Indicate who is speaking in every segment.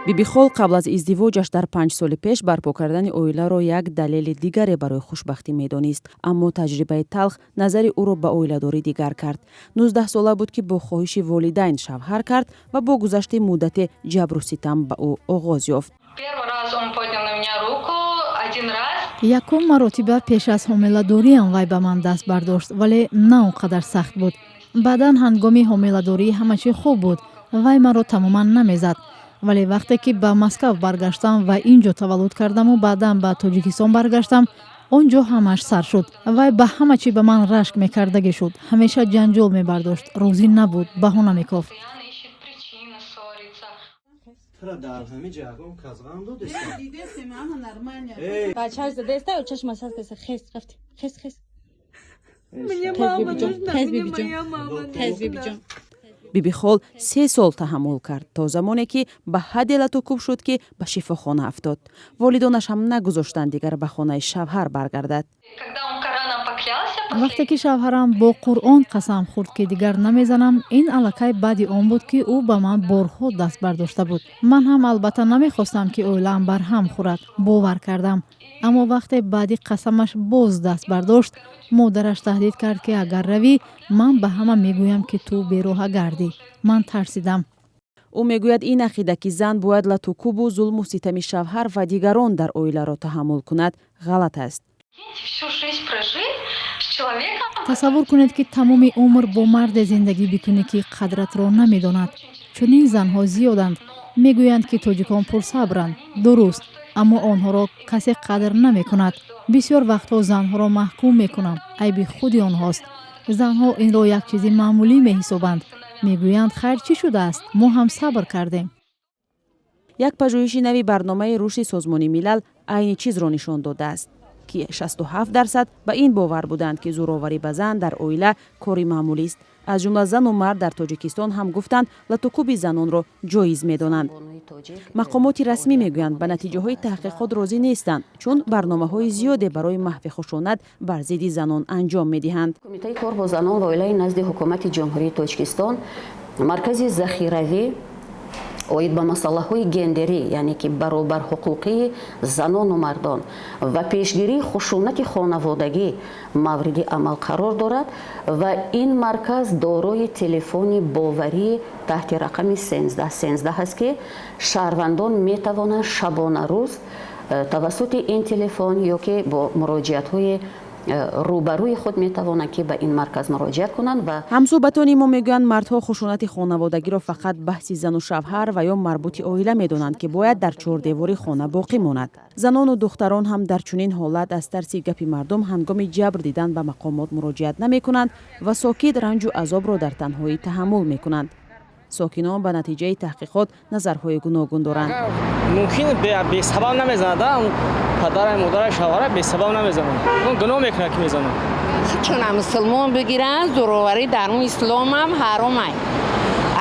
Speaker 1: Бибихол қабл аз издивоҷаш дар 5 соли пеш барпо кардани оиларо як далели дигаре барои хушбахтӣ медонист, аммо таҷрибаи талх назари ӯро ба оиладорӣ дигар кард. 19сола буд, ки бо хоҳиши волидайн шавҳар кард ва бо гузашти муддате ҷабру ситам ба ӯ оғоз ёфт.
Speaker 2: Первый раз он поднял на меня руку, один раз.
Speaker 3: Якум маротиба пеш аз ҳомиладориам вай ба ман даст бардошт, вале на он қадар сахт буд. Баъдан ҳангоми ҳомиладорӣ ҳама чӣ хуб буд, вай маро тамоман намезад. Вале вақте ки ба Москав баргаштам ва ин ҷо таваллуд кардаму баъдан ба Тоҷикистон баргаштам, он ҷо ҳамаш сар шуд. Вай ба ҳама чӣ ба ман рашк мекардагӣ шуд, ҳамеша ҷанҷол мебардошт, розӣ набуд, баҳона мекофт.
Speaker 2: Постоянно ищет причины ссориться.
Speaker 4: Тура дар ҳамин ҷо ягон кас ғам додеста?
Speaker 5: Бачааш задеста, чашма састеса, хес рафти, хес, хес.
Speaker 6: Мне мама нужна,
Speaker 5: Хез,
Speaker 6: мне
Speaker 5: бибиҷон.
Speaker 6: моя мама
Speaker 5: Хез,
Speaker 6: нужна.
Speaker 5: бибиҷон.
Speaker 1: Бибихол 3 сол таҳаммул кард, то замоне ки ба ҳадде латукӯб шуд, ки ба шифохона афтод. Волидонаш ҳам нагузоштанд дигар ба хонаи шавҳар баргардад.
Speaker 2: Когда он Кораном поклялся,
Speaker 3: Вақте ки шавҳарам бо Қуръон қасам хӯрд, ки дигар намезанам, ин аллакай баъди он буд, ки ӯ ба ман борҳо даст бардошта буд. Ман ҳам албатта намехостам, ки оилаам барҳам хӯрад, бовар кардам. Аммо вақте баъди қасамаш боз даст бардошт, модараш таҳдид кард, ки агар равӣ, ман ба ҳама мегӯям, ки ту бероҳа гардӣ. Ман тарсидам.
Speaker 1: Ӯ мегӯяд, ин ақида, ки зан бояд латукӯбу зулму ситами шавҳар ва дигарон дар оиларо таҳаммул кунад, ғалат аст.
Speaker 2: Всю жизнь прожить с человеком,
Speaker 3: Тасаввур кунед, ки тамоми умр бо марде зиндагӣ бикунӣ, ки қадратро намедонад. Чунин занҳо зиёданд. Мегӯянд, ки тоҷикон пурсабранд. Дуруст, аммо онҳоро касе қадр намекунад. Бисёр вақтҳо занҳоро маҳкум мекунам, айби худи онҳост. Занҳо инро як чизи маъмулӣ меҳисобанд, мегӯянд: «Хайр, чӣ шудааст, мо ҳам сабр кардем».
Speaker 1: Як пажӯҳиши нави Барномаи рушди Созмони Милал айни чизро нишон додааст, ки 67% ба ин бовар буданд, ки зӯроварӣ ба зан дар оила кори маъмулист. Аз ҷумла зану мард дар Тоҷикистон ҳам гуфтанд, латукӯби занонро ҷоиз медонанд. Мақомоти расмӣ мегӯянд, ба натиҷаҳои таҳқиқот розӣ нестанд, чун барномаҳои зиёде барои маҳви хушунат бар зидди занон анҷом медиҳанд.
Speaker 7: Кумитаи кор бо занон ва оилаи назди Ҳукумати Ҷумҳурии Тоҷикистон маркази захиравӣ оид ба масъалаҳои гендерӣ, яъне ки баробарҳуқуқии занону мардон ва пешгирии хушунати хонаводагӣ мавриди амал қарор дорад ва ин марказ дорои телефони боварӣ таҳти рақами 13 13 аст, ки шаҳрвандон метавонанд шабона рӯз тавассути ин телефон ё ки бо муроҷиатҳои рӯбарӯи худ метавонанд, ки ба ин марказ муроҷиат кунанд ва
Speaker 1: Ҳамсӯҳбатони мо мегӯянд, мардҳо хушунати хонаводагиро фақат баҳси зану шавҳар ва ё марбути оила медонанд, ки бояд дар чордевори хона боқӣ монад. Занону духтарон ҳам дар чунин ҳолат аз тарси гапи мардум ҳангоми ҷабр дидан ба мақомот муроҷиат намекунанд ва сокит ранҷу азобро дар танҳоӣ таҳаммул мекунанд. Сокинон ба натиҷаи таҳқиқот назарҳои гуногун доранд.
Speaker 8: Мумкин бесабаб намезанад, падара, модара, шавҳара бесабаб намезанад, он гуноҳ мекунад, ки мезанад.
Speaker 9: Чуна мусулмон бигиранд, зӯроварӣ дар он исломам ҳаромай.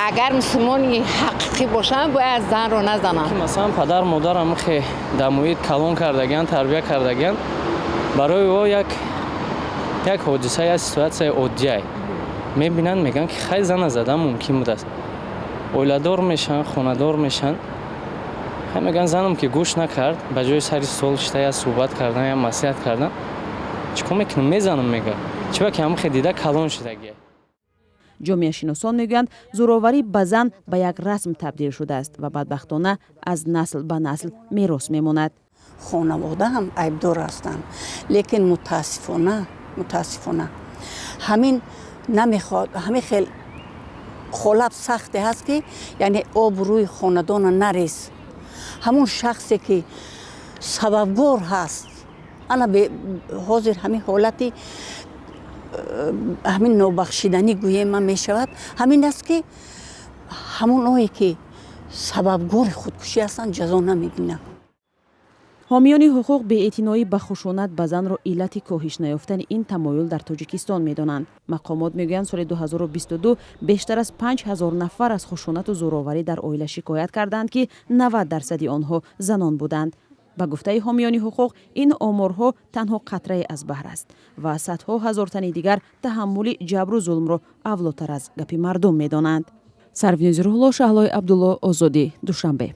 Speaker 9: Агар мусулмони ҳақиқӣ бошанд, бояд занро назананд.
Speaker 8: Масалан, падар модарам хе дар муҳит калон кардагиан, тарбия кардагиан, барои ӯ як ҳодиса, як ситуатсияи оддиай мебинанд, мегӯянд, ки хай, зана задан мумкин будааст. Оиладор мешаванд, хонадор мешаванд, хай, мегӯянд, занам ки гӯш накард, ба ҷои сари стол шита я суҳбат кардан, я маслиҳат кардан, чӣ кор мекунам? Мезанам, мега, чиба ки ҳамахе дида калон шудагия.
Speaker 1: Ҷомеашиносон мегӯянд, зӯроварӣ ба зан ба як расм табдил шудааст ва бадбахтона аз насл ба насл мерос мемонад.
Speaker 10: Хонавода ҳам айбдор ҳастанд, лекин мутаассифона ҳамин намехоҳад. Ҳамин хел қолаб сахте ҳаст, ки яъне обрӯи хонадона нарез. Ҳамун шахсе ки сабабгор ҳаст, ана ҳозир ҳамин ҳолати ҳамин нобахшиданӣ гӯем ман мешавад, ҳамин аст, ки ҳамоное ки сабабгори худкушӣ ҳастанд, ҷазо намебинанд.
Speaker 1: Ҳомиёни ҳуқуқ беэътиноӣ ба хушунат ба занро иллати коҳиш наёфтани ин тамоюл дар Тоҷикистон медонанд. Мақомот мегӯянд, соли 2022 бештар аз 5000 нафар аз хушунату зӯроварӣ дар оила шикоят карданд, ки 90 дарсади онҳо занон буданд. Ба гуфтаи ҳомиёни ҳуқуқ, ин оморҳо танҳо қатрае аз баҳр аст ва садҳо ҳазор тани дигар таҳаммули ҷабру зулмро авлотар аз гапи мардум медонанд. Сарвинози Рӯҳулло, Шаҳлои Абдулло, Озодӣ, Душанбе.